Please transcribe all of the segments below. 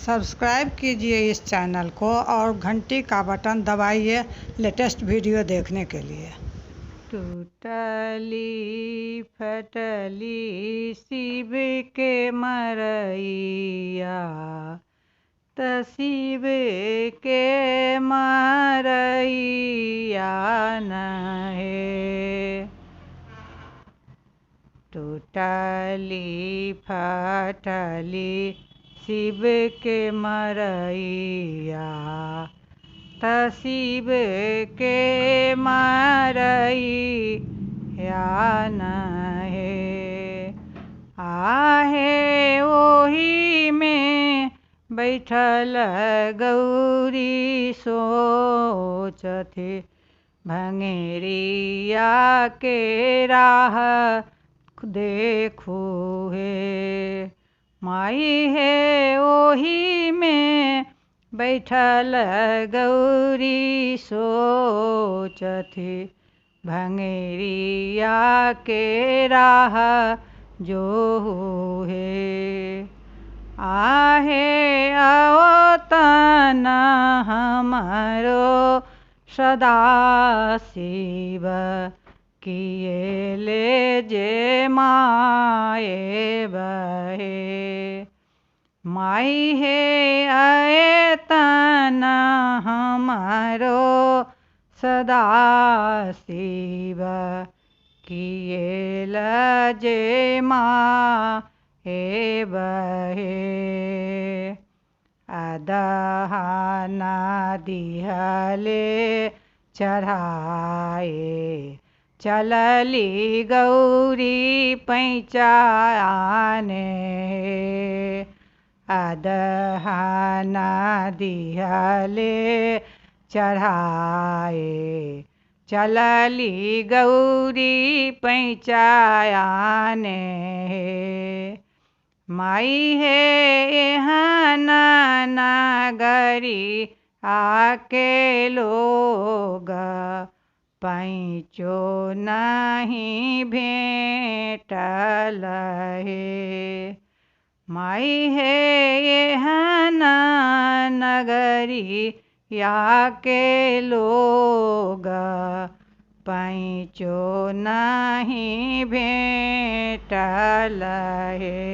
Subscribe कीजिए इस channel को और घंटी का बटन दबाइए लेटेस्ट वीडियो देखने के लिए। टूटली फटली शिव के मरैया, त शिव के मरैया न हे। टूटली फटली शिव के मरैया, त शिव के मरैया न हे। आहे ओही में बैठल गौरी सोचथि, भंगेरिया के राह देखू हे। माई हे ओही में बैठल गौरी सोचथि, भंगेरिया के राह जोहू हे। आहे आओ तन हमरो सदाशिव, किए ले जे माए बहे। माई हे आए तन हमारो सदाशिव, किए जे माए बहे। अदहाना दिहले चढ़ाए, चलली गौरी पैचाने। अदहाना दिहले चढ़ाए, चलली गौरी पैचाने। माई हे एहन नगरी आके लोग, पैचो नहीं भेटल हे। माई हे एहन नगरी या के लोग, पैचो नहीं भेटल हे।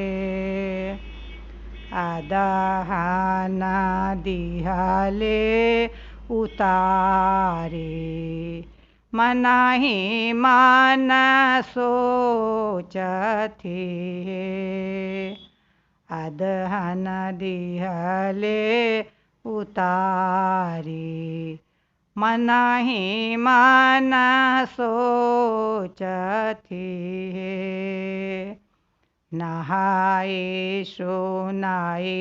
अदहाना दिहले उतारे, मनाही मान सोचथि हे। अदहन दिहले उतारी, मनाही मान सोचथि हे। नहाए सोनाए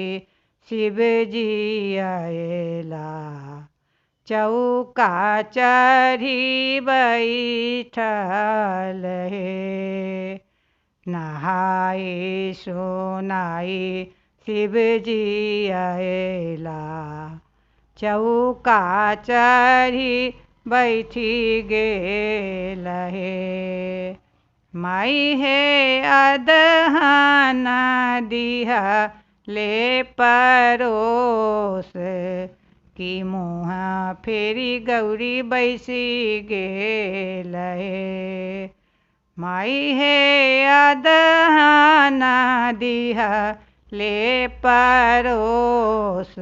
शिवजी अयला, चौका चढ़ी बैठल हे। नहाए सोनाए शिवजी अयला, चौका चढ़ी बैठी गेल हे। माई हे अदहाना दिहा ले परोस, कि मुँहा फेरी गौरी बैसी गेल हे। माई हे अदहाना दिहा ले परोस,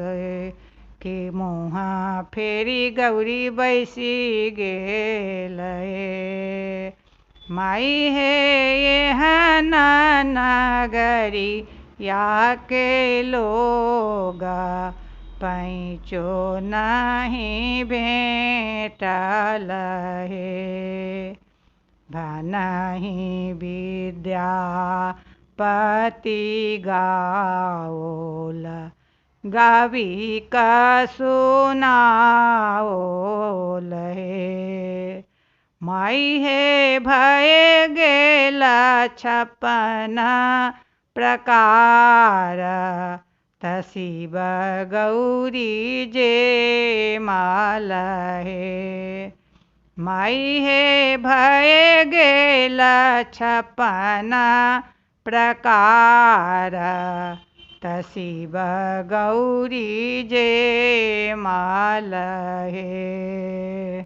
कि मुँहा फेरी गौरी बैसी गेल हे। माई हे एहन नगरी या के लोग, पैचो नहीं भेटल हे। भनहि विद्यापति गाओल, गावी क सुनाओल हे। माई हे भय गेल छप्पन प्रकार, त शिव गौरी जे माल हे। माई हे भय गेल छप्पन प्रकार, त शिव गौरी जयमाल हे।